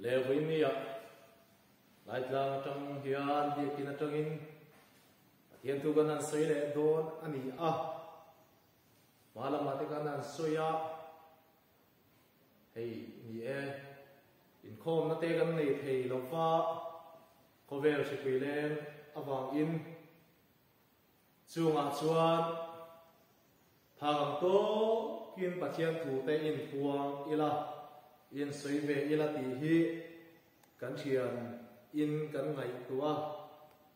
Lehvuinia Laitlang atang hian biakin atangin Pathian thu kan han sawi leh dawn a ni a. Hma lamah te kan han sawi a, hei ni e, inkhawmna te kan nei thei lo va, khawvel hripui leng avangin Chungah chuan thang tawkin Pathian thute inphuang ila, insawi ve ila tih hi kan thian in kan ngaihtuah a,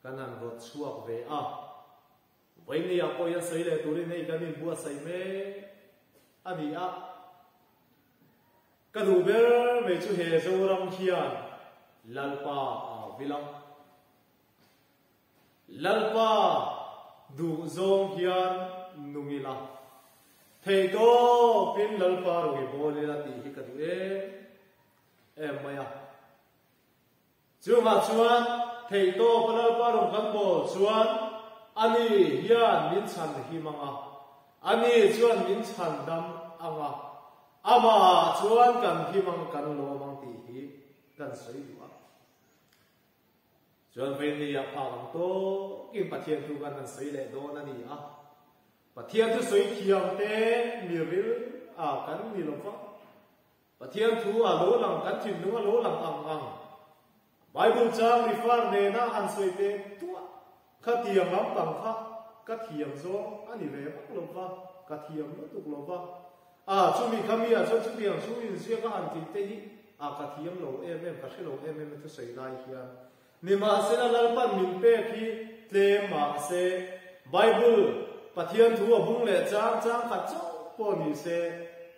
kan han rawt chhuak ve a. Vawinia pawh hian sawi leh turin hei kan inbuatsaih mek a ni a. Ka duh ber mai chu he Zoram hian Lalpa a vil a. Lalpa duh zawng hian nung ila, theihtawpin Lalpa rui bawl ila tih hi ka duh em em mai a. Chungah chuan theihtawpa Lalpa rung kan bawl chuan ani hian min chhan him ang a, ani chuan min chhan dam ang a, amah chuan kan him ang kan lawm ang tih hi kan sawi duh a. Chuan Veinni ah phak ang tawkin Pathian thu kan han sawi leh dawn a ni a. Pathian thu sawi thiam te mi ril ah kan ni lo va. Pathian thu a lo lang kan thinlung a lo lang ang ang. Bible chang refer nena han sawi te tuah kha tiang lampang kha ka thiam zawng a ni ve vak lo va, ka thiam lutuk lo va. A, chumi kha mi ah chuan chutiang chu inziak a han tih te hi a ka thiam lo em em, ka hre lo em em a thusawi lai hian. Nimahsela Lalpan min pek hi tlem mahse Bible, Pathian thu a bung leh chang chang khat chauh pawh ni se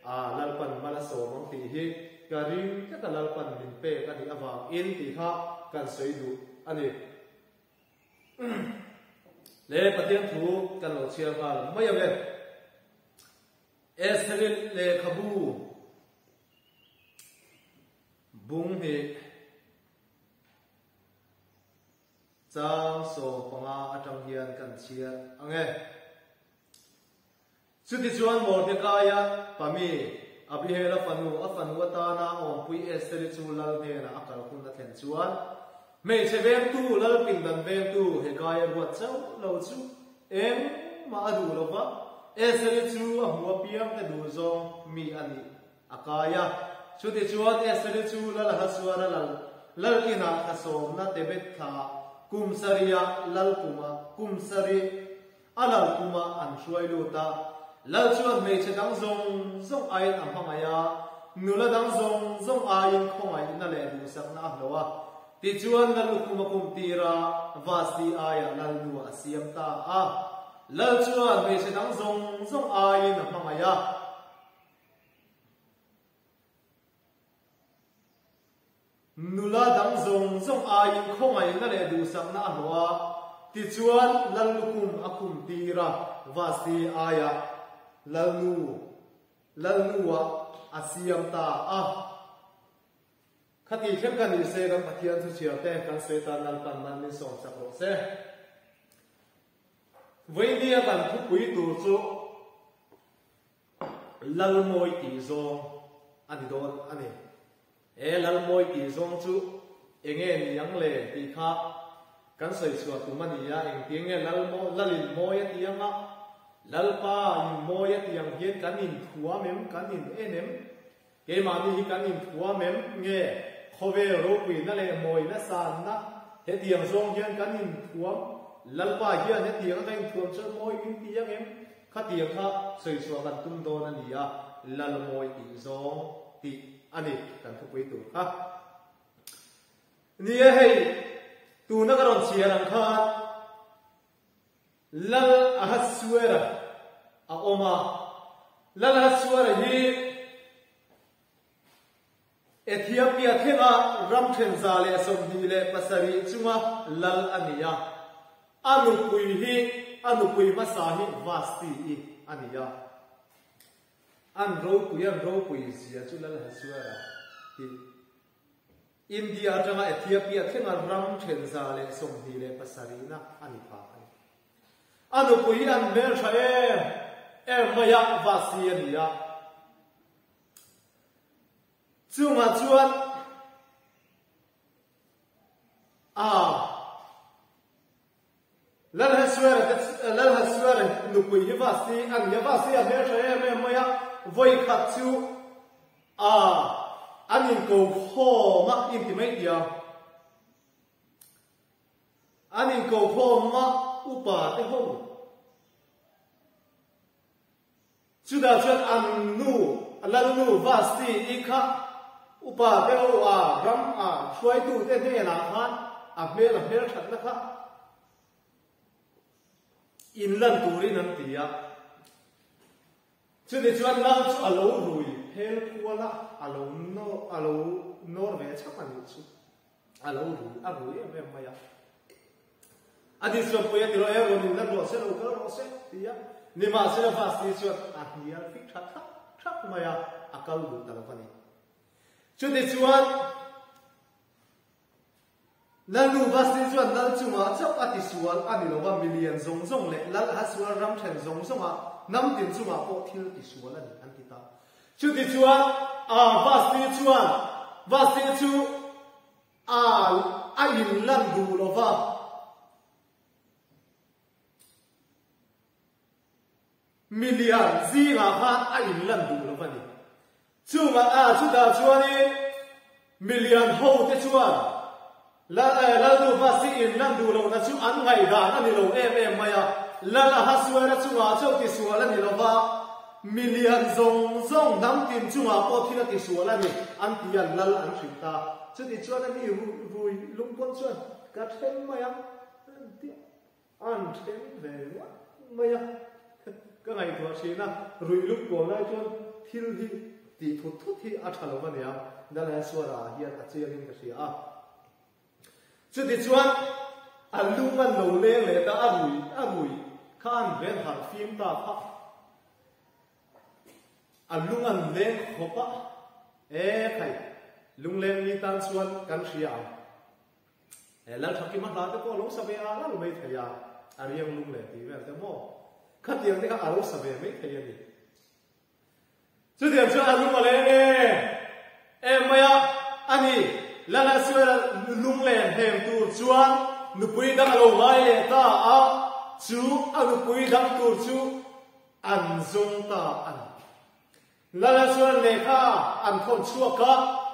a Lalpan mal a sawm ang tih hi ka ring tlat a Lalpan min pek a nih avangin tih kha kan sawi duh a ni. Le Pathian thu kan lo chhiar nghal mai ang e. Esril lehkhabu bung hnih chang 15 atang hian kan chhiar ang e. Chutichuan Mordekaia pami Abihela fanu a fanu atana awmpui Esteri chu lal hnenah a kal hun a thlen chuan hmeichhe vengtu lal pindan vengtu Hegaia ruat chauh lo chu Engmah a duh lo va, Eseri chu a hmu apiang te duh zawng mi a nih a kai a. Chutichuan Eseri chu Lal Ahasuara lal lal inah thla sawmna Tebet thlaah kum sarihah lal kumah kum sarih a lal kumah an hruai lut a. Lal chuan hmeichhe dang zawng zawng aiin a hmangaih a, nula dang zawng zawng aiin khawngaihna leh duhsakna a hlawh a. Tichuan Lal lukhum a kum tir a, Vasti aiah Lal nu a siam ta a. Lal chuan hmeichhe dang zawng zawng aiin a hmangaih a. Nula dang zawng zawng aiin khawngaihna leh duhsakna a hlawh a. Tichuan Lal lukhum a khum tir a, Vasti aiah Lal nu Lal nu ah a siam ta a. Khati thleng ka ni se kan Pathian chu chhiar te kan sawi tan Lalpan man min sawm sak rawh se. Vawinia kan thupui tur chu Lalmawi tih zawng a ni dawn a ni. He Lalmawi tih zawng chu enge ni ang le tih kha kan sawi chhuah tum a ni a, engtiang nge Lalin mawi a ti ang a, Lalpa in mawi a ti ang hian kan inthuam em, kan in en em? Keimahni hi kan inthuam em nge khawvel ropuina leh mawina sanna hetiang zawng hian kan inthuam, Lalpa hian hetiang a ka inthuam chuan mawi min ti ang em? Khatiang kha sawi chhuah kan tum dawn a ni a, Lal mawi tih zawng tih a ni kan thupui tur kha. Ni e hei, tuna ka rawn chhiar ang khan Lal Ahasuera a awm a. Lal Ahasuera hi Ethiopia thlenga ram then 127 chunga lal a ni a. A nupui hi a nupui hmasa hi Vasti-i a ni a. An ropui an ropui zia chu Lal Ahasuera hi India atanga Ethiopia thlenga ram then 127 na a ni phah a ni. A nupui hi an hmeltha em em mai a, Vasi a ni a. Chungah chuan. Vasti a ni a, Vasti a hmeltha em em mai a, vawikhat chu a an inko khawm a, inti mai tia. An inko khawm a, upa te ho. Chutah chuan an nu, Lalnu Vasti i kha upa te ho a ram a hruaitute hnenah khan a hmel a hmelthatna kha inlan turin an ti a. Chutichuan lal chu a lo rui phel kual a, a lo a lo nawr ve chhap a nih chu. A lo rui, a rui em em mai a. A ni chuan pui a ti lo e, rawn inlan rawh se, lo kal rawh se, ti a. Nimahsela Vasti chuan a hnial fik tha thak thak mai a, a kal duh ta lo va ni. Chutichuan Lalnu Vasti chuan lal chungah chauh a tisual a ni lo va, milian zawng zawng leh lal Ahasuer ram then zawng zawngah hnam tin chungah pawh thil tisual a ni an ti ta. Chutichuan a Vasti chuan Vasti chu a a inlan duh lo va. Milian zingah khan a inlan duh lo va ni. Chungah a chutah chuanin milian hote chuan Lalnu Vasti inlan duh lohna chu an ngaihdan a ni lo em em mai a. Lal Ahasuera chungah chauh tisual a ni lo va, milian zawng zawng hnam tin chungah pawh thil a tisual a ni an ti a, lal an hrilh ta. Chutichuan a ni rui lungkawn chuan ka then mai ang an ti a. An then ve ngawt mai a, ka ngaihtuah thin a, ruih luk kual lai chuan thil hi tih thut thut hi a tha lo a nia, Dalasuara ah hian a chiang in ka hria a. Chutichuan a lung an lo leng leh ta, a rui a rui kha an ven harh fim ta kha, a lung an leng khawp a, e khai, lungleng mi tan chuan kan hria ang. He Lalthakima hla te pawh a lo sa ve a lal mai thei a, a riang lung leh tih vel te maw? Khatiang te kha a lo sa ve mai thei a ni. Chutiang chuan a lung a leng em em mai a, a ni, Lalasuela lunglen hnem tur chuan nupui dang a lo ngai leh ta a, chu a nupui dang tur chu an zawng ta a ni. Lala chuan lehkha an thawn chhuak a,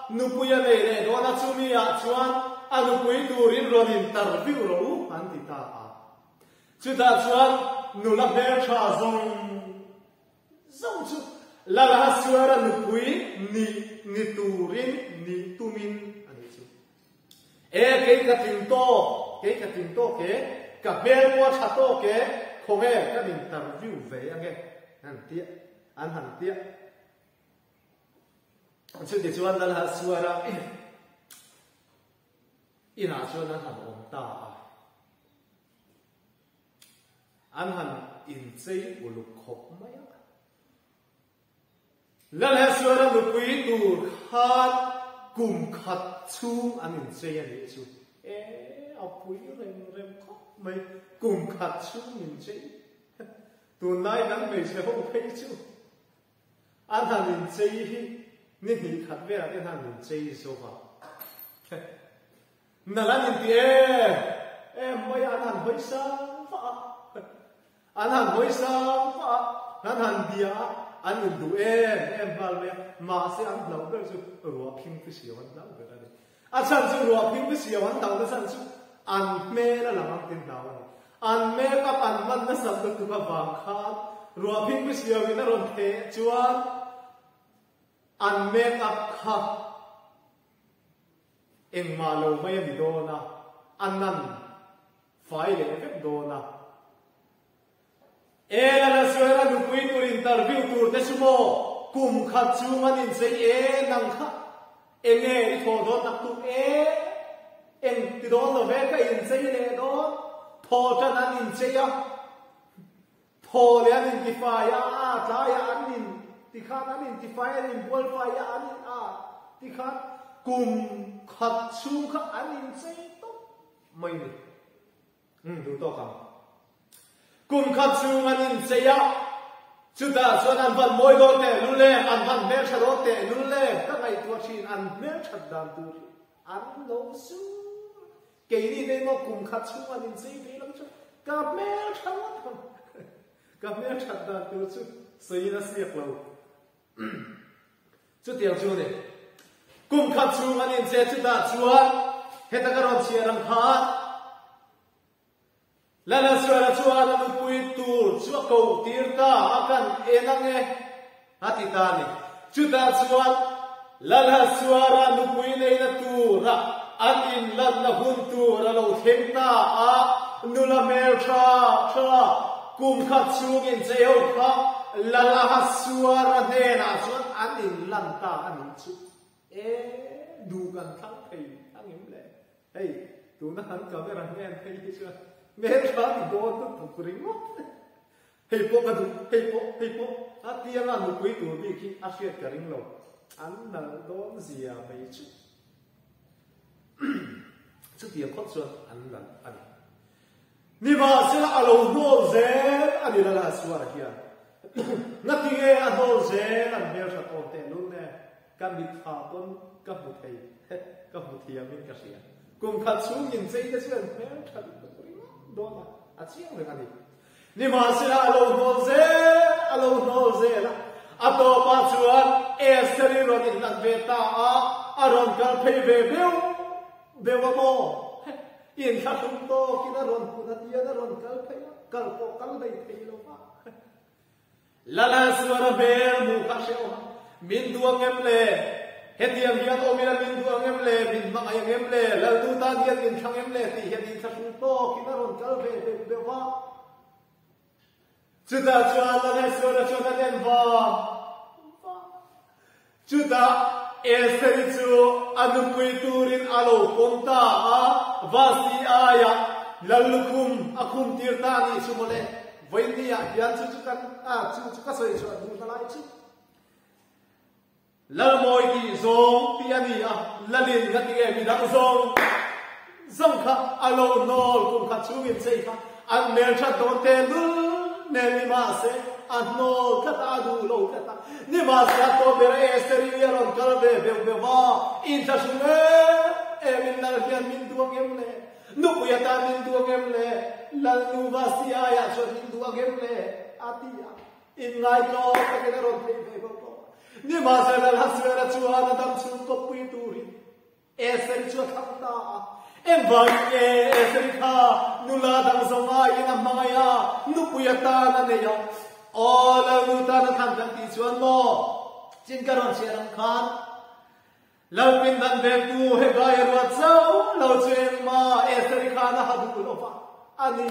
nupui a nei leh dawn a, chumi ah chuan a nupui turin rawn interview rawh u an ti ta a. Chutah chuan nula hmeltha zawng zawng chu Lala chuan a nupui ni ni turin nih tumin a nih chu. E kei ka tling tawk, kei ka tling tawk e, ka hmel pawh a tha tawk e, khawnge kan interview ve ange an ti a. An han tia. Chuti chuan Lalhasuara inah chuan an han awm ta a. An han inchei uluk khawp mai a. Lalhasuara nupui tur khan kum khat chhung an inchei a nih chu. E, a pui reng reng khawp mai. Kum khat chhung inchei. Tunlai kan hmeichhe ho phei chu an han inchei hi ni hnih khat velah te han inchei zo va. Nal an inti em em mai a, an han hawi sang vah a, an han hawi sang vah a, an han bia a, an induh em em nghal mai a, mahse an hlauh ber chu ruah phing fi siau an hlauh ber a ni. A chhan chu ruah phing te siau an hlauh na chhan chu an hmel a lang ang tin hlau a ni. An make up an hman nasat lutuk avang khan ruah phing te siau in a rawn theh chuan an make up kha engmah lo mai a ni dawn a, a nan fai leh vek dawn a. E Lala Suela nupui tur interview tur te chu maw kum khat chhung an inchei e nang kha enge i thawh dawn tak tuk e eng ti dawn lo ve ka inchei leh dawn thaw tan an inchei a thaw leh an intifai a a tlaiah an in tikhan an intifai an inbualfai a an in a tikhan kum khat chhung kha an inchei tawp mai ni. Umm duh tawk ang. Kum khat chhung an inchei a, chutah chuan an van mawi dawn teh lul em, an van hmeltha dawn teh lul em, ka ngaihtuah thin an hmelthat dan tur hi an lo sur. Keini te maw kum khat chhung an inchei ve lo chuan ka hmeltha ngawt ang. Ka hmelthat dan tur chu sawiin a siak lo. Chutiang chu ni. Kum khat chhung an inche chutah chuan heta ka rawn chhiar ang khan Lalasuara chuan a nupui tur chu a ko tir ta a kan en ang e a ti ta a ni. Chutah chuan Lalasuara nupui neihna tura an inlanna hun tur a lo thleng ta a, nula hmel tha tha kum khat chhung inchei ho kha Lalahasuara hnenah chuan an inlan ta a nih chu. E, duh kan thlang thei angem le? Hei, tuna kan camera hnen phei hi chuan hmeltha ti dawn lutuk ringawt. Hei pawh ka duh, hei pawh, hei pawh. A tianga nupui tur bik hi a hriat ka ring lo. An nalh dawn zia mai chu. Chutiang khawp chuan an nalh a ni. Nimahsela a lo hnawl zel a ni Lala Suara hian. Ngatinge a hnawl zel an hmelthat awm tehlul nen. Ka mitthla pawn ka hmu thei, ka hmu thiamin ka hria. Kum khat chhung inchei te chu an hmel tha lutuk ringawt dawn a, a chiang reng a ni. Nimahsela a lo hnawl zel, a lo hnawl zel a, a tawpah chuan Esther-i rawn inhlat ve ta a, a rawn kal phei ve beuh beuh a maw? Inthlahrung tawkin a rawn hmun a tian a rawn kal phei a, kal pawh kal hlei thei lo va. Lalasuara hmel hmuh kha hrehawm a, min duh ang em le? Hetiang hian awm ila min duh ang em le? Min hmangaih ang em le? Lalnu tan hian min thlang em le? tih hian inthlahrung tawkin a rawn kal ve beuh beuh va. Chutah chuan Lalasuara chuan a len vang vang. Chutah Eseri chu a nupui turin a lo pawm ta a, Vasti aiah lal lukhum a khum tir ta a nih chu mawle. Vawinia hian chu chu kan a chu chu ka sawi chhuah duhna lai chu Lalmawi tih zawng tih a ni a, Lalin ka ti nge midang zawng zawng kha a lo hnawl kum khat chhungin chei kha an hmelthat dawn te lul nen ni mahse a hnawl tlat a, a duh lo tlat a. Nimahse a tawp ber Esther-i a rawn kal ve beuh beuh a, inthlahrung em em in Lal hian min duh ang em le? Nupui atan min duh ang em le? Lalnu Vasti aiah chuan min duh ang em le? a ti a, inngaitlaw takin a rawn phei ve bawk bawk a. Nimahse Lal Hasuera chuan a dam chhung kawppui turin Eseri chu a thlang ta a. Engvangin nge Eseri kha nula dang zawng aiin a hmangaih a, nupui atan a nei a? Aw, Lalnu tan a thlang kan tih chuan maw? Chin ka rawn chhiar ang khan Lalpin dan vengtu Hegai a ruat zauh lo chu engmah Eseri khan a ha duh lo va a ni.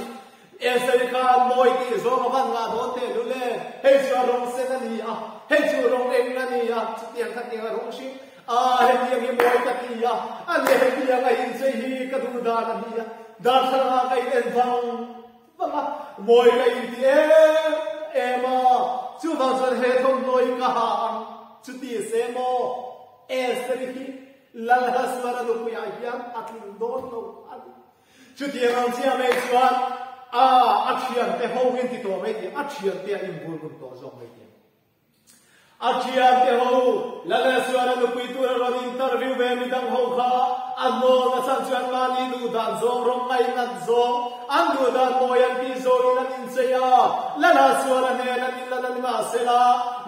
Eseri khan mawi tih zawng a van ngah dawn teh lul e, hei chu a rawng sen a ni a, hei chu rawng eng a ni a, chutiang khatiang a rawng hring a, hetiang hi mawi ka ti a, a ni hetiang a inchei hi ka duh dan a ni a, darthlalang ah ka in en vang vang a, mawi ka inti em em a, chuvang chuan he thawmhnaw hi ka ha ang, chuti se maw Eseri hi Lalhasuara nupuiah hian a tling dawn lo a ni. Chutiang ang chiah mai chuan a a thiante ho in ti tawh mai tih a thiante a inbul ngun tawh zawk mai tih. A thiante ho Laleswara nupui tur a rawn interview ve midang ho kha a hnawl a chhan chuan mahni duh dan zawng rawng ngainat zawng an duh dan mawi an tih zawngin an inchei a Laleswara hnen an inlan a ni mahsela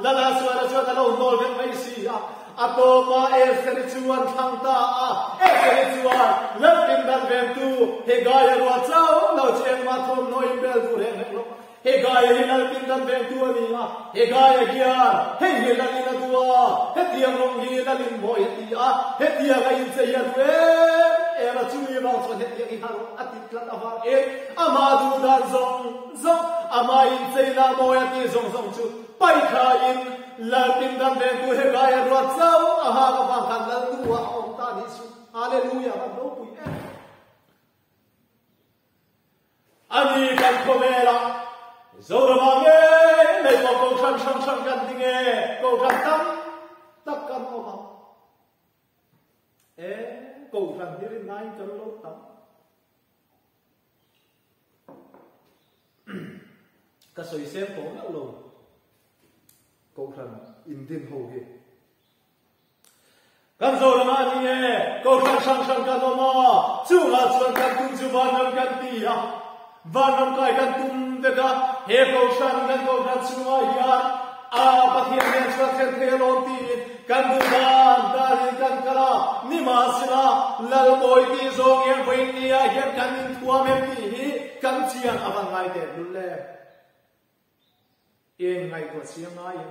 Laleswara chuan a lo hnawl vek mai si a. A tawpa Eseri chu an thlang ta a, Eseri chuan Lalpin dan vengtu Hegaia ruah chauh lo chu engmah thawmhnaw inbel duh reng reng lo. Hegaia hi Lalpin dan vengtu a ni a, Hegaia hian hei hi Lalin a duh a, hetiang rawng hi Lalin mawi a ti a, hetiang a inchei hi a duh em em a, chumi vang chuan hetiang hi har a ti tlat avangin amah duh dan zawng zawng, amah incheina mawi a tih zawng zawng chu paithlain Lalpin kan vengtu Hegai a ruat chauh a hak avang khan Lalnu ah a awm ta nih chu. Hallelujah kan ropui em. Ani kan khawvel ah Zoram ah ngei mai pawh kohhran hrang hrang kan ti nge kohhran tam tak kan awm ang. E kohhran hi rinnain kan lo tam. Ka sawi sem tawh meuh lo Kohhran indin ho hi. Kan Zoram ah ni e, Kohhran hrang hrang kan awm a, chungah chuan kan tum chu vanram kan ti a, vanram kai kan tum. vek a, he kohhran kan kohhran chhungah hian a Pathian nen chuan thlen thei alawm tiin kan duh dan danin kan kal a, nimahsela Lalmawi tih zawng hian vawiinniah hian kan inthuam em tih hi kan chiang a van ngai teh lul le. Eng ngaihtuah chiang ngaiin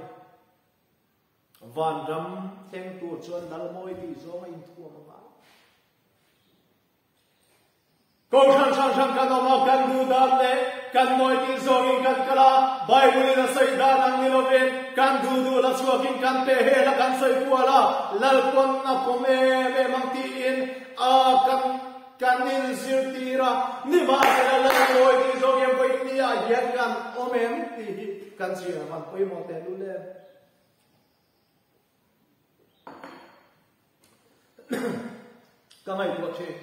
vanram thleng tur chuan Lalmawi tih zawng a inthuam a ngai. Kohhran hrang hrang kan awm a, kan duh dan leh kan mawi tih zawngin kan kal a, Bible-in a sawi dan ang ni lovin kan duh duh la chhuakin kan pe hel a, kan sawi kual a, Lalpawn a pawm em em ang tiin a kan kan inzirtir a, nimahsela Lal mawi tih zawng hian vawi hniah hian kan awm em tih hi kan zir a van pawimawh tehlul em. Ka ngaihtuah thin.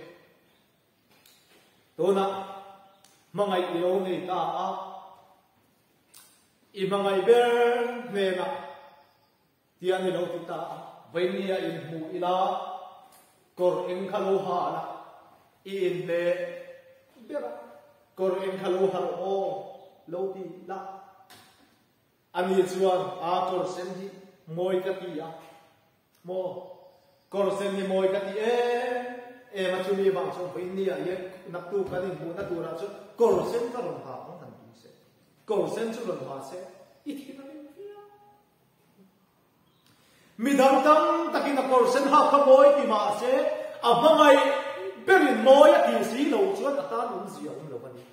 Tunah hmangaih i lo nei ta a, i hmangaih ber hnenah tian i lo ti ta a, Vainia inhmuh ila kawr eng kha lo ha la, i inhmeh ber a, kawr eng kha lo ha rawh aw lo ti la. Ani chuan, A kawr sen hi mawi ka ti a maw? Kawr sen hi mawi ka ti em em a, chumi vang chuan vawiin ni ah hian naktu kan inhmuhna turah chuan kawr sen ka rawn ha ang han ti se. Kawr sen chu rawn ha se, i thin a rem viau. Midang tam takin a kawr sen hak kha mawi ti mah se, a hmangaih berin mawi a tih si lo chuan a tan awmzia a awm lo a ni.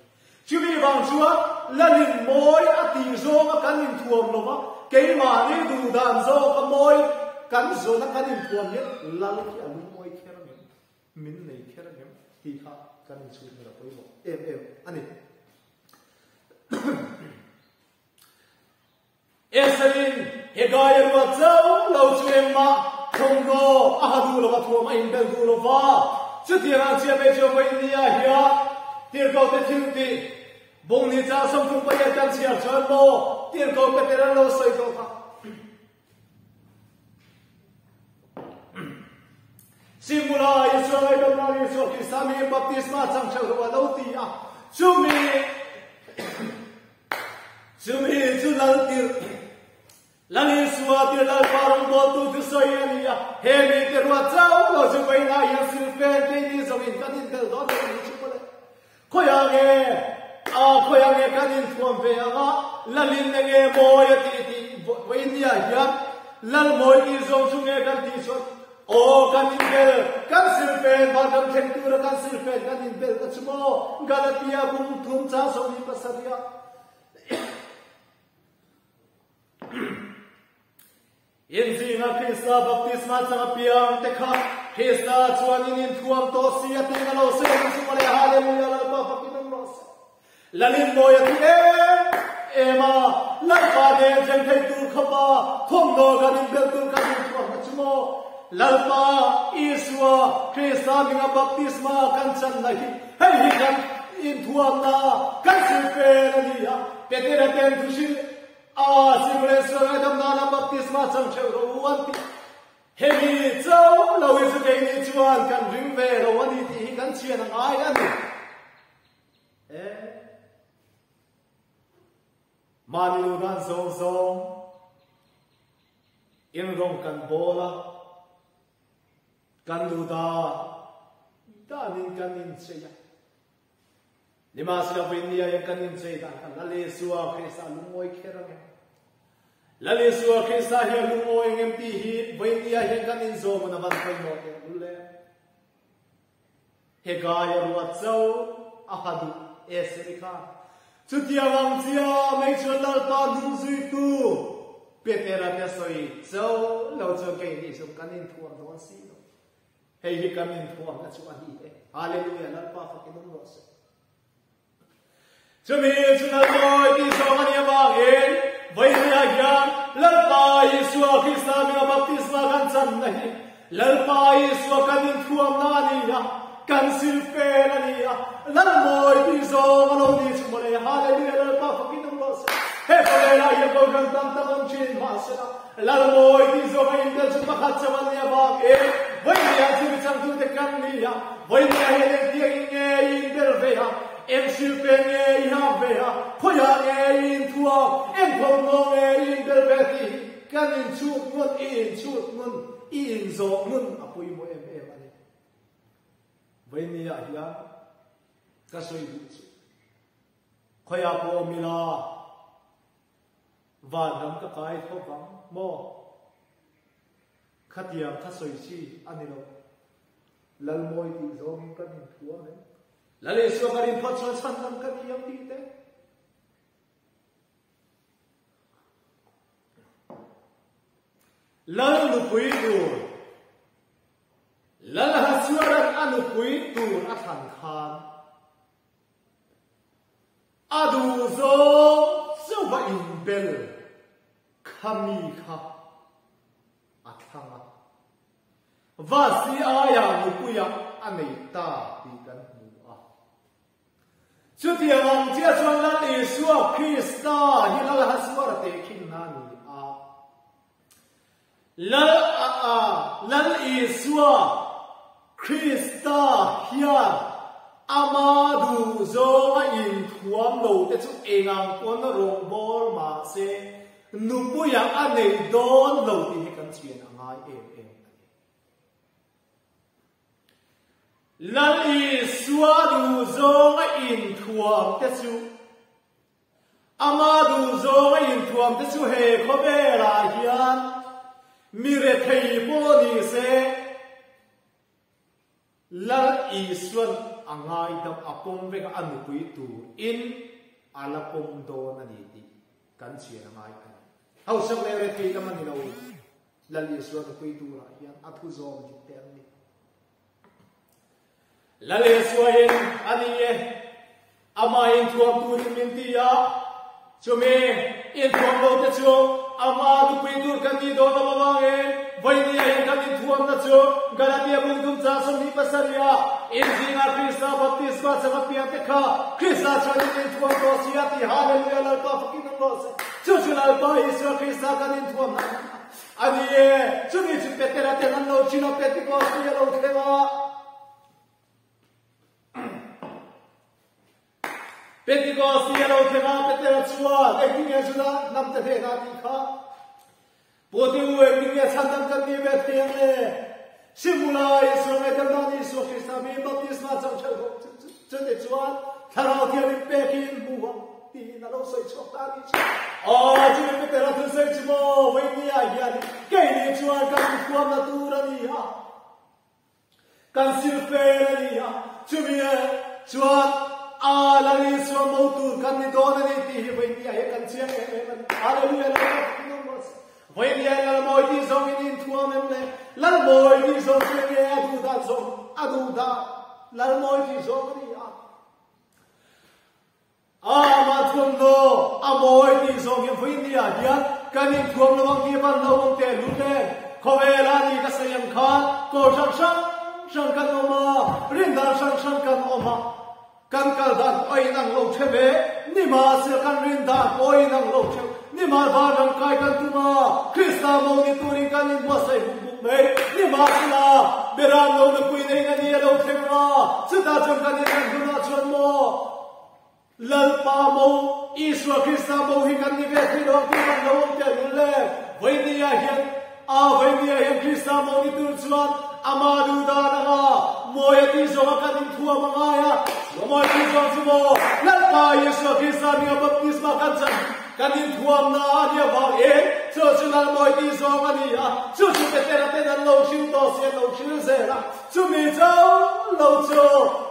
Chumi vang chuan Lalin mawi a tih zawnga kan inthuam lo va, keimahni duh dan zawka mawi kan zawna kan inthuam hian Lal khi a lungawi kher ang em, min nei kher ang em tih kha kan inchhut hmel a pawimawh em em a ni. Esauin Hegai a ruat chauh lo chu engmah thawmhnaw a ha duh lo va, thuam a inbel duh lo va. Chutiang ang chiah mai chu vawinia hian tirhkohte thil tih bawngni chang 38 kan chhiar chuan maw tirhkoh Peter an lo sawi tawh kha. Simula Isua ngaihdamna Isua Krista hmingin baptisma chang theuh rawh a lo ti a, chumi Chumi chu Lal tirh, Lal Isua tirh Lalpa rawngbawltu thusawi a ni a, he mite ruat chauh lo chu vawiinah hian silfen keini zawngin kan inbel dawn lo a ni chu mawle. Khawiah nge a khawiah nge kan inthuam ve ang a, Lalin enge mawi a tih tih vawiinniah hian Lal mawi tih zawng chu nge kan tih chuan Aw, kan inbel, kan silfen, vanram thleng tura kan silfen kan inbel ta chu maw? Galatia bung thum chang 27 ah. Inzinga Krista baptisma chang apiang te kha Krista chuan in inthuam tawh si a tiin a lo sawi ang chu mawle. Hallelujah, Lalpa fakin awm rawh se. Lalinmawi a thi em em a, Lalpa nen chen thei tur khawpa thawmhnaw kan inbel tur kan inthuam na chu maw? Lalpa Isua Krista hminga baptisma kan channa hi hei hi kan inthuamna kan silfen a ni a, Petera ten thuhrilh a Simulation ngaihdam nana baptisma chang theuh rawh u an ti. Hemi chauh lo hi chu keini chuan kan ring ve lo a ni tih hi kan chhian a ngai a ni. E Mahni lu dan zawng zawng in rawng kan bawl a, kan lu dan danin kan inchei a. Nimahsela vawinia hian kan inchei dan kha Lal Isua Krista lungawi kher ang em? Lal Isua Krista hian lungawi ang em tih hi vawinia hian kan inzawm a van pawimawh teh lul em? Hegai a ruat chauh a ha duh Eseri kha. Chutiang ang chia mai chuan Lalpa hnung zuitu Petera te sawi chauh lo chuan keini chu kan inthuam dawn si lo. Hei hi kan inthuamna chu a ni e. Hallelujah, Lalpa fakin awm rawh se. Chumi chu Lalmawi tih zawng a nih avangin vawiah hian Lalpa Isua Krista hminga baptisma kan channa hi Lalpa Isua kan inthuamna a ni a, kan silfen a ni a, Lalmawi tih zawng a lo ni chu mawle. Hallelujah, Lalpa fakin awm rawh se. He khawvelah hian kohhran tam tak awm thin mahsela Lalmawi tih zawng a inbel chu pakhat chauh a ni avangin vawiah chumi changtute kan ni a, vawiah hian engtiangin nge i inbel ve a? Eng silpen nge i hak ve a, khawiah nge i inthuam, eng thawmhnaw nge i inbel ve tih hi kan inchhut ngun, i inchhut ngun, i inzawh ngun a pawimawh em em a ni. Vawinia hian ka sawi duh chu khawiah pawh awm ila vanram ka kai tho vang maw? Khatiang kha sawi chi a ni lo. Lalmawi tih zawngin kan inthuam em? Lal Isua kan inphawt chuan chhan dang ka ni ang tih te. Lal nupui tur Lal Hasuaran a nupui tur a thlan khan a duh zawng chauha inbel kha mi kha a thlang a. Vasi aia nupuia a nei ta tih kan hmu a. Chutiang ang chiah chuan Lal Isua Krista hi Lal Hasuara tehkhinna a ni a. Lal a a Lal Isua Krista hian ama duh zawnga inthuam lo te chu engang pawn rawngbâwl mah se Nupuia a nei dawn lo tih hi kan chian a ngai em em a ni. Lal Isua duh zawnga inthuam te chu, ama duh zawnga inthuam te chu he khawvelah hian mi rethei pawh ni se, Lal Isuan a ngaidam a pawm vek a, a nupui tur in a la pawm dawn a ni tih kan chian a ngai a ni. Hausak leh rethei lam a ni lo, Lal Isua nupui turah hian a thu zawm dik te an ni. Lal Isua in a ni e, Amah inthuam turin min ti a, chumi inthuam lo te chu Amah nupui tur kan nih dawn lo avangin vawinia hian kan inthuamna chu Galatia bungtum chang 27 ah inzingah Krista baptisma chang apiang te kha Krista chuan in inthuam tawh si a ti Hallelujah Lalpa fakin awm rawh se. Chu chu Lalpa Isua Krista kan inthuamna a ni a. A ni e, chumi chu Petera ten an lo chin a, Pentecost ni a lo thleng a. Pentecost ni a lo thleng a, Petera chuan engtin nge Juda hnamte hnenah tih kha Pute u engtin nge chhandam kan nih ve thei ang le? Simula Isua ngaihdam dan Isua Krista mi baptisma chang ṭheuh ho chute chuan Thlarau Thianghlim pekin hmu ang tiin a lo sawi chhuak ta a nih chu. Aw, chumi Petera thusawi chu maw vawinia hian keini chuan kan inthuamna tur a ni a. Kan sil fel a ni a, chumi chuan a Lal Isua mo tur kan ni dawn a ni tih hi vawinia hi kan chiang em em a ni. Hallelujah Lalpa fakin awm rawh se. Vawinia Lal mawi tih zawng in inthuam em le? Lal mawi tih zawng chu enge a duh dan zawng a duh dan Lal mawi tih zawng a ni a. A mah thuamhnaw a mawi tih zawng hi vawinia hian kan inthuam lo ang tih van lo awm teh lut em? Khawvela ni ka sawi ang khan kawr hrang hrang hrang kan awm a, rindan hrang hrang kan awm a, kan kal dan pawh a inang lo theuh e, nimahsela kan rindan pawh a inang lo theuh, nimah vanram kai kan tum a, Krista mo ni turin kan inbuatsaih buk buk mai, nimahsela Beram lo nupui neiin a ni a lo thleng a, chutah chuan kan inlan hunah chuan maw? Lalpa mo, Isua Krista mo hi kan ni ve thei lo ang tih kan lo awm teh lul le. Vawinia hian, a vawinia hian Krista mo ni tur chuan ama duh dan anga mawi a tih zawnga kan inthuam a ngai a. Chu a mawi tih zawng chu maw Lalpa Isua Krista hminga baptisma kan chan hi kan inthuamna a ni avang em? Chu chu Lal mawi tih zawng a ni a, chu chu Petera ten an lo hrilh tawh si an lo hrilh zel a. Chumi chauh lo chu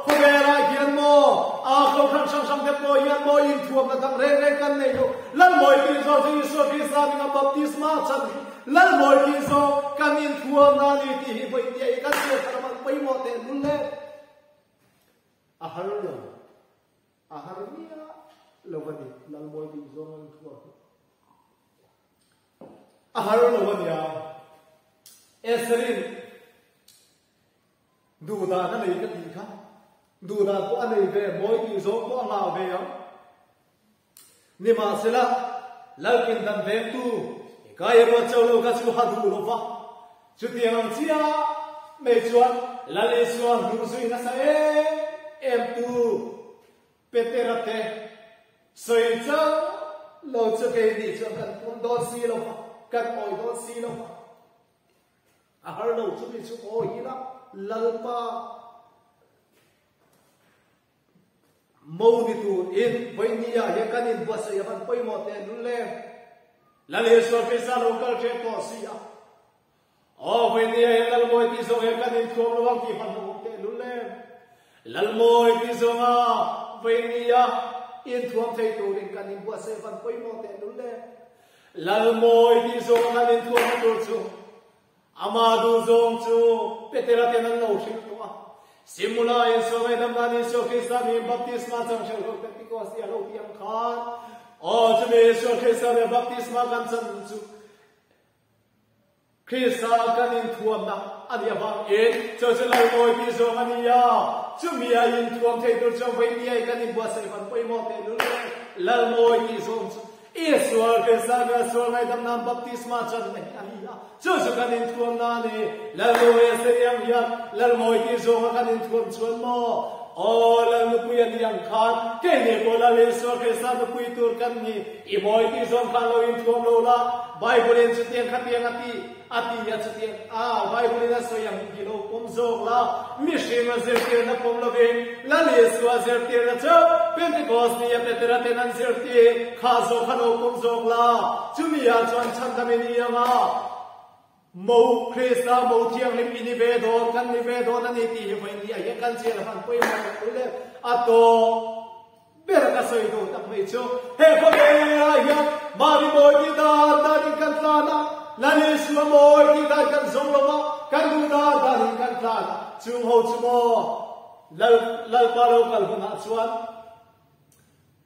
khawvelah hian maw a kohhran hrang hrang te pawh hian maw inthuamna dang reng reng kan nei lo. Lalmawi tih zawng chu Isua Krista hminga baptisma chan hi Lalmawi tih zawng kan inthuamna a ni tih hi vawi tia i kan zir thar man pawimawh teh lul le. A har lo. A har miah lo a ni. Lalmawi tih zawng a inthuam hi. A har lo a nia. Esrin duhdan a nei ka tih kha. Duhdan pawh a nei ve, mawi tih zawng pawh a ngah ve ang. Nimahsela, Lalpindan vengtu Kai ruat cho lo kha chu ha duh lo va. Chutiang ang chiah mai chuan Lal Isua hnung zui nasa em em tu. Petera te sawi chauh lo chu keini chuan kan pawm dawn si lo va, kan awih dawn si lo va. A har lo chumi chu awi ila Lalpa Mo ni tur in vawinia hian kan inbuatsaih a van pawimawh teh lul le. Lal Isua Krista lo kal ṭep tawh si a. Aw vawinia hian Lalmawi tih zawng hian kan inthuam lo ang tih hman hlauhawm teh lul le. Lalmawi tih zawnga vawinia inthuam thei turin kan inbuatsaih a van pawimawh teh lul le. Lalmawi tih zawnga kan inthuamna tur chu Ama duhzawng chu Petera ten an lo hrilh tawh a. Simula Isua ngaihdam dan Isua Krista miin baptisma chang hreuh hreuh Pentecost i a lo tih ang khan, aw chumi Isua Krista leh baptisma kan chan chu Krista kan inthuamna a nih avangin chu chu Lalmawi tih zawng a ni a. Chumi a inthuam thei tur chuan vawinia i kan inbuatsaih van pawimawh tehlul le Lalmawi tih zawng chu Isual Krista nia sual ngaihdam nan baptisma chan na hi a ni a, chu chu kan inthuam na a ni. Lalmawi a sawi ang hian Lalmawi tih zawnga kan inthuam chuan maw? Aw, Lal nupui a ni ang khan keini pawh Lal Isua Krista nupui tur kan ni. I mawi tih zawng khan lo inthuam lo la, Bible-in chutiang khatiang a ti. A ti a chutiang a Bible in a sawi ang hi lo pawm zawk la, mihring a zirtirna pawm lovin Lal Isua zirtirna chu Pentecost ni a Petera ten an zirtir kha zawk kha lo pawm zawk la, chumi ah chuan chhandam i ni ang a, Mo Krista mo thianghlim i ni ve dawn, kan ni ve dawn a ni tih hi vawi ni ah hian kan chian a hman pawimawh tak pui le a tawp. Ber ka sawi duh tak mai chu he khawvelah hian mahni mawi tih dan danin kan tlan a, Lal Isua mawi tih dan kan zawng lo a, kan duh dan danin kan tlan a, chung ho chu maw Lal Lalpa lo kal hunah chuan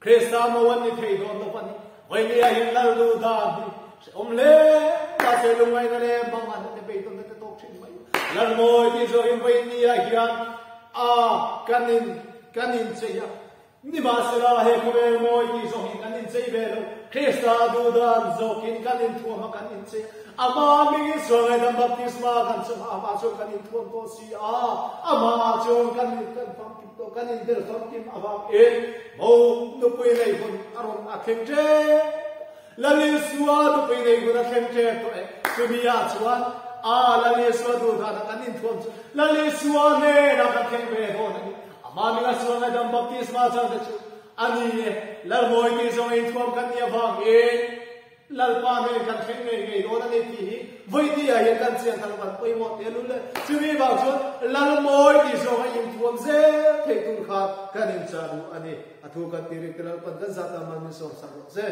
Krista mo an ni thei dawn lo a ni. Vawinia hian Lal duh dan hi hrehawm hle mahse lungngaihna leh manganna te beidawnna te tawk thin mai. Lal mawi tih zawhin vawinia hian a kan in Kan inchei a, nimahsela he khawvel mawi tih zawk hi kan inchei ve lo. Krista duhdan zawkin kan inthuam a, kan inchei a. Amah hmingin sual ngaihdam baptisma kan chawm a, amah chuan kan inthuam tawh si a, amah chuan kan kan famkim tawh, kan inbel famkim avangin mo nupui nei hun a rawn a thleng ṭep. Lal Isua nupui nei hun a thleng ṭep tawh e. Chumi ah chuan a Lal Isua duhdan a kan inthuam chu Lal Isua hnenah kan thleng ve dawn a ni. Amah minga sual ngaihdam baptisma chang te chu a ni e. Lalmawi tih zawng inthuam kan nih avangin Lalpa hnen kan thleng ngei ngei dawn a ni tih hi vawitia hian kan chian thar van pawimawh tehlul e. Chumi vang chuan Lalmawi tih zawng a inthuam zel theih tur khan kan inchah duh a ni. A thu kan tih rik te Lalpan kan zat a man min sawm sak rawh se.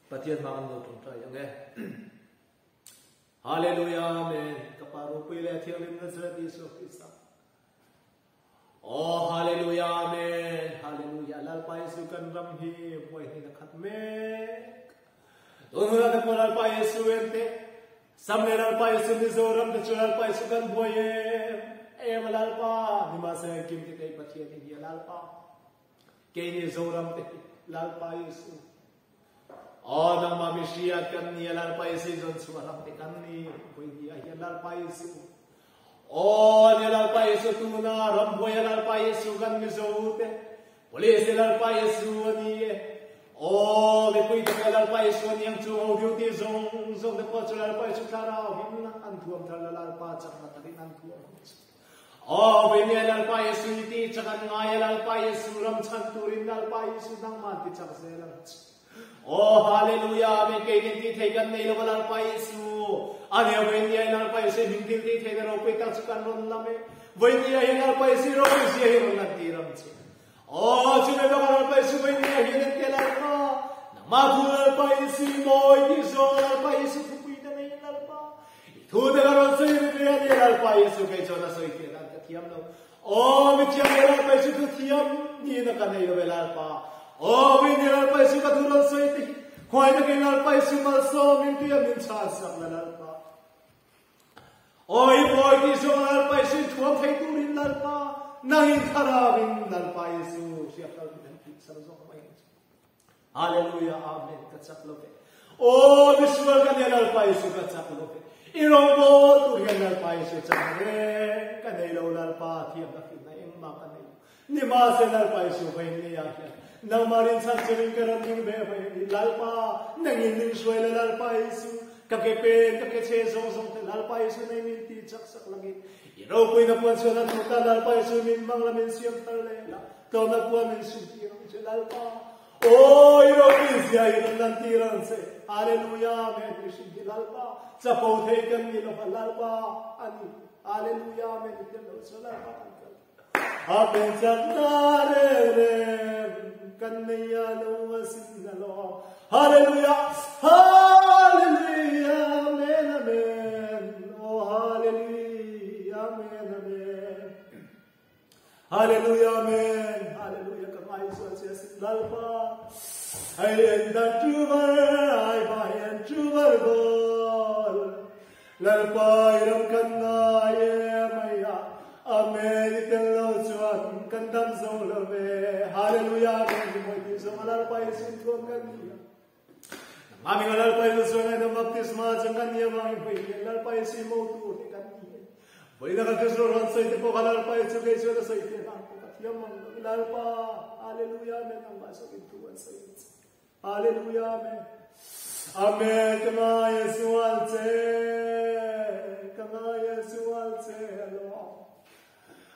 Pathian hma kan lo tawngtai ang e. Hallelujah Amen. Ka pa ropui leh thianghlim Nazareth Isua Krista. Oh Hallelujah Amen. Hallelujah Lalpa Yesu kan ram hi buai hin a khat mek. Tun hunah te pawh Lalpa Yesu en te Sam leh Lalpa Jesuh Mizoram te chu Lalpa Jesuh kan buai em em a Lalpa nimahsela engkim ti thei Pathian hi ni a Lalpa keini Zoram te hi Lalpa Jesuh Aw nangmah mi hriat kan ni a Lalpa Jesuh i zawn chhuah ram te kan ni vui ni ah hian Lalpa Jesuh Aw ni Lalpa Jesuh tuna ram buai a Lalpa Jesuh kan Mizo te Police Lalpa Jesuh a ni e. Aw, mipui te pawh Lalpa Jesuh a ni ang chu, ho duty zawng zawng te pawh chu Lalpa Jesuh thlarau in an thuam thar la, Lalpa chakna takin an thuam ang chu. Aw, veinia Lalpa Jesuh i tih chak an ngai a, Lalpa Jesuh ram chhan turin Lalpa Jesuh nangmah ti chak zel ang chu. Aw, hallelujah, amen, kei nen tih thei kan nei lo a Lalpa Jesuh. A nia veinia Lalpa Jesuh hming thil tih theihna ropui tak chu kan rawn lam e. Veinia hian Lalpa Jesuh ropui zia hi rawn lan tir ang che. Aw, chu mai bakah Lalpa Jesuh veinia hian en teh Lalpa, nangmah thu Lalpa Jesuh i mawi tih zawng Lalpa Jesuh thupui te neiin Lalpa, i thu te ka rawn sawi ri ve a nia Lalpa Jesuh kei chuan a sawi thiah dan ka thiam lo. Aw, mi thiam ve Lalpa Jesuh thu thiam niin a ka nei lo ve Lalpa. Aw, veinia Lalpa Jesuh ka thu rawn sawi te hi, khuai takin Lalpa Jesuh malsawmin tuia min chhan sak la Lalpa. Aw i bawi tih zawng Lalpa Jesuh thuam thei turin Lalpa nangin thlarauin Lalpa Jesuh hriak kal min han tih sar zawk mai ang chu. Hallelujah Amen ka chak lo ve. Aw misual ka nia Lalpa Jesuh ka chak lo ve. I rawngbawl tur hian Lalpa Isu chang reng ka nei lo Lalpa thiamna finna engmah ka nei lo. Nimahse Lalpa Isu vawiin ni ah hian nangmah rinchhan chungin ka rawn ding ve mai a ni. Lalpa nangin min hruai la Lalpa Isu ka ke pen ka ke chhe zawng zawng te Lalpa Isu nei min ti chak sak langin i ropuina puan chhuahna tur tan Lalpa Isu min hmang la min siam thar leh la tlawmna puan min sin tir ang che Lalpa Aw i ropui zia i rawn lan tir ang che. Hallelujah Amen mihring hi Lalpa chapo thei kan ni lova Lalpa a ni. Hallelujah Amen i tel lo chuan Lalpa kan kal Amen chakna reng reng kan nei a lo a sin a lo. Hallelujah Hallelujah Amen Amen Oh Hallelujah Amen Amen Hallelujah Amen Hallelujah ka ngai zual che asin Lalpa Hei en dan chuvar ai ba en chuvar gol Lalpa i ram kan ngai e mai a Amen i tel lo chuan kan dam zo lo ve Hallelujah Amen hi moi ti zo Lalpa i sin thuam kan ni Mami nga Lalpa Yesu chuan ngaihdam baptisma chang kan nih avangin hmei hian Lalpa Yesu hi mo tur te kan ni e. Vawiin a kan Kristo rawn sawi te pawh kha Lalpa Yesu kei chuan a sawi te hlan pawh ka thiam mang lo. Lalpa, Hallelujah, Amen, nangmah zawk in thu an sawi ang che. Hallelujah, Amen. Amen, ka ngai a zual che, ka ngai a zual che alawm.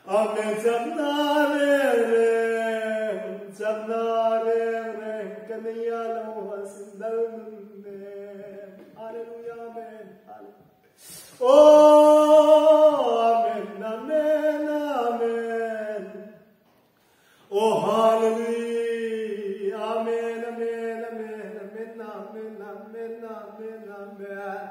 Amen chakna reng reng, chakna reng reng ka nei a lo asin lal nun nen. Hallelujah Amen. Hallelujah. Oh Amen Amen Amen. Oh Hallelujah Amen Amen Amen Amen Amen Amen Amen Amen.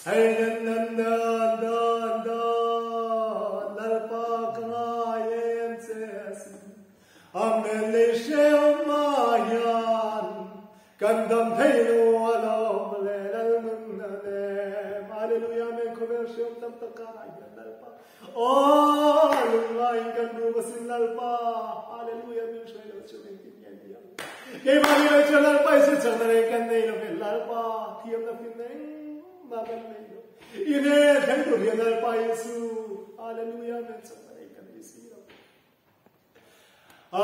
Hei nan nan dan dan dan Lalpa ka ngai em che asin. Amen lei hrehawm ah hian kan dam thei lo alawm le Lal nun a nem. Hallelujah Amen khawvel hrehawm tam tak karah hian Lalpa aw lungngai in kan rum asin Lalpa Hallelujah min hruai lo chu engtin nge ni ang. Keimah ni lo chuan Lalpa i si chakna reng kan nei lo ve Lalpa thiamna finna engmah kan nei lo. I hnen thleng tur hian Lalpa Jesu Hallelujah Amen chakna reng kan nei si lo.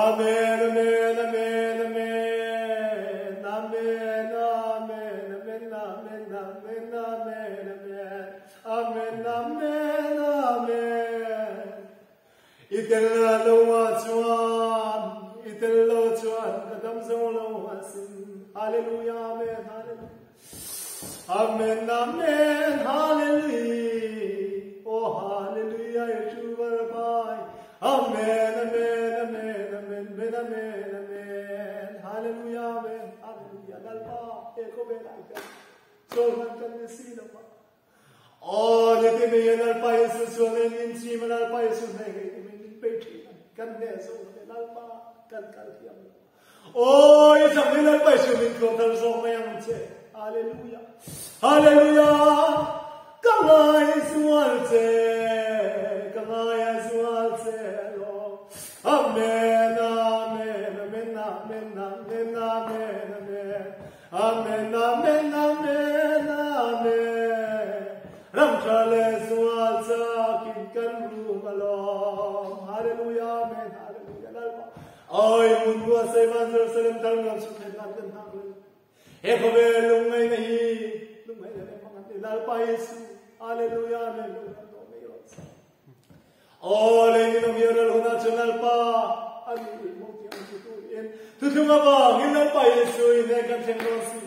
Amen Amen Amen Amen Amen Amen Amen Amen Amen Amen Amen Amen Amen Amen I tel lo ah chuan, i tel lo chuan ka dam zo lo asin. Hallelujah, Amen, Hallelujah. Amen, Amen, Hallelujah. Oh, Hallelujah, i chu var bai. Amen, Amen, Amen, Amen, Amen, Amen, Amen. Hallelujah, Amen, Hallelujah. Lalpa, he khawvel ah hian chawl hman kan ni si lo va. Aw, ni ti mi Lalpa Jesuh chuan in in chim Lalpa Jesuh hne ngei ti min min pe thin a kan hne zo lo le Lalpa kan kal thiam lo. Aw, i chak ni Lalpa Jesuh min thuam thar zawk mai ang che. Hallelujah. Hallelujah. Ka ngai zual che, ka ngai zual che lo. Amen, amen, amen, amen, amen, amen, amen. Amen Amen Amen Amen Ram tha leh zual chakin kan rum alawm Hallelujah Amen Hallelujah Lalpa Awi mun bua sei van Jerusalem thar nuam su thei nan kan hak le He khawvel lungngaihna hi lungngaihna leh hmang an ti Lalpa Jesu Hallelujah Amen lo kan tawh mai rawh se Aw lei ni lo hian ral hunah chuan Lalpa a ni mo tih ang ti turin thuthlung avangin Lalpa Jesu in heng kan thleng dawn si.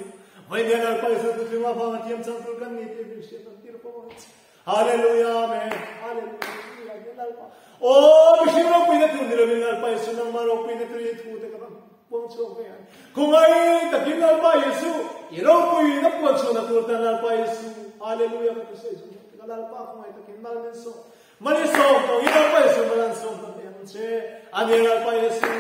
Vawiin hian Lalpa Jesu thuthlung avanga thiam chang tur kan ni tih min hriat ang tir fo ang che. Hallelujah Amen Hallelujah Lalpa Aw mihring ropuina tur ni lovin Lalpa Jesu nangmah ropuina tur i thu te ka rawn puang chhuak ve ang. Khawngaih takin Lalpa Jesu i ropuina puan chhuahna tur tan Lalpa Jesu Hallelujah ka thusawi zawng zawng te ka Lalpa khawngaih takin mal min sawm. Malisawm tawng i Lalpa Jesu mal an sawm hlawm em ang che. Ani Lalpa Jesu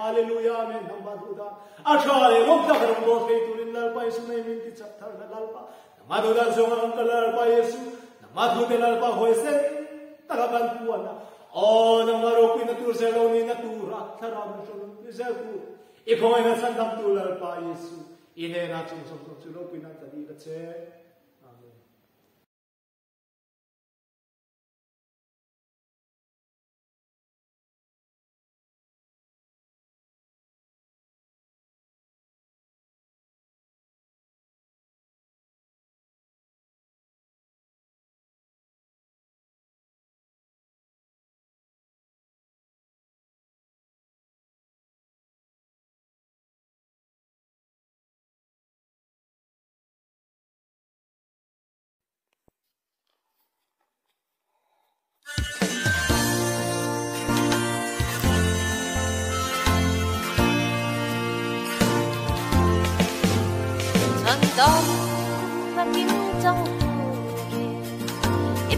Hallelujah Amen nangmah duh dan a tha leh lawm tak rawng bawl thei turin Lalpa Jesu nei min ti chak thar na Lalpa nangmah duh dan zawng a kan kal Lalpa Jesu nangmah thu te Lalpa huaisen taka kan puan a aw nangmah ropui na tur zel lo ni na tura thlarau min hrawm ni zel tur i khawngaihna chhandam tu Lalpa Jesu i hnenah chung zawng zawng chu ropui nan ka dil a che Amen.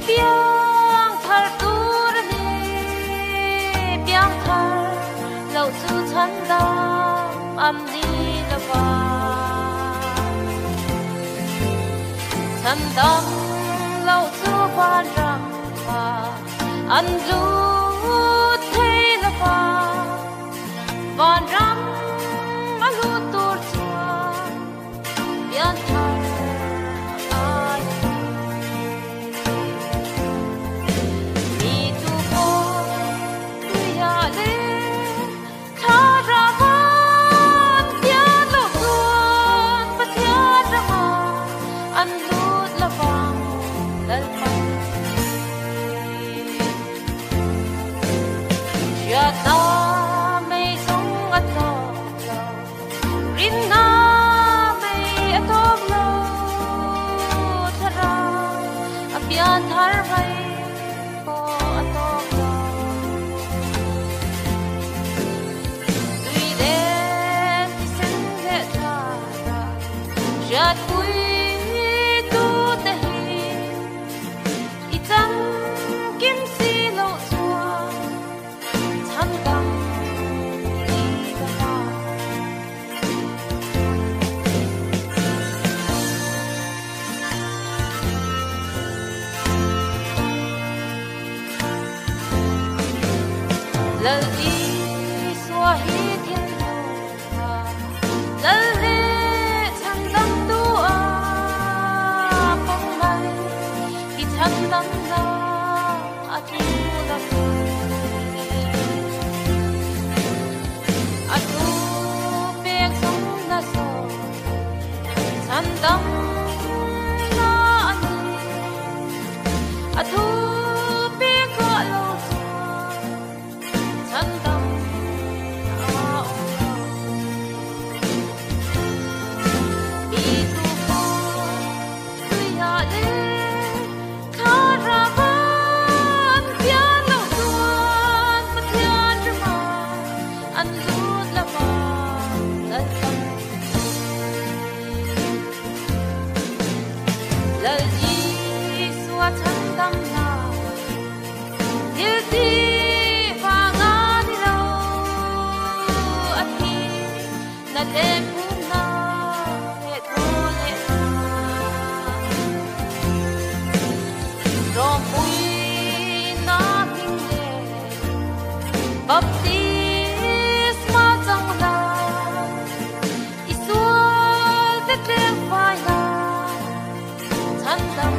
I piang thar tur a ni, piang thar loh chu chhandam an ni lo va. Chhandam loh chu vanram ah an lut thei lo va, vanram a lut tur chuan pian thar a ngai a ni. Mi tu pawh tuiah leh thlarau an pian loh chuan Pathian ramah an lut lo vang Lalpa ni. Hriatna mei zawng a tawp lo, rinna mei a tawp lo, thlarau a pian thar mai pawh a tawp lo. Tui leh thisen leh thlarau hriatpui tute hi i chang kim si loh chuan chhandam i ni lo va. Lal Isua hi thinlunga Lal leh chhandamtu a pawm mai i chhandamna a thu lo ve. A thu pek zawng na zawng chhandamna a ni. A thu pek ah lo chuan chhandam a awm lo. Mi tu pawh tuiah leh thlarau an pian loh chuan Pathian ramah an lut lo va Lalpa ni. Lal Isua chhandamna thil tih vang a ni lo, a thi na leh phumna leh thaw leh na. Rawmpuina hming leh baptisma chang la, i sual te tleng fai la, chhandam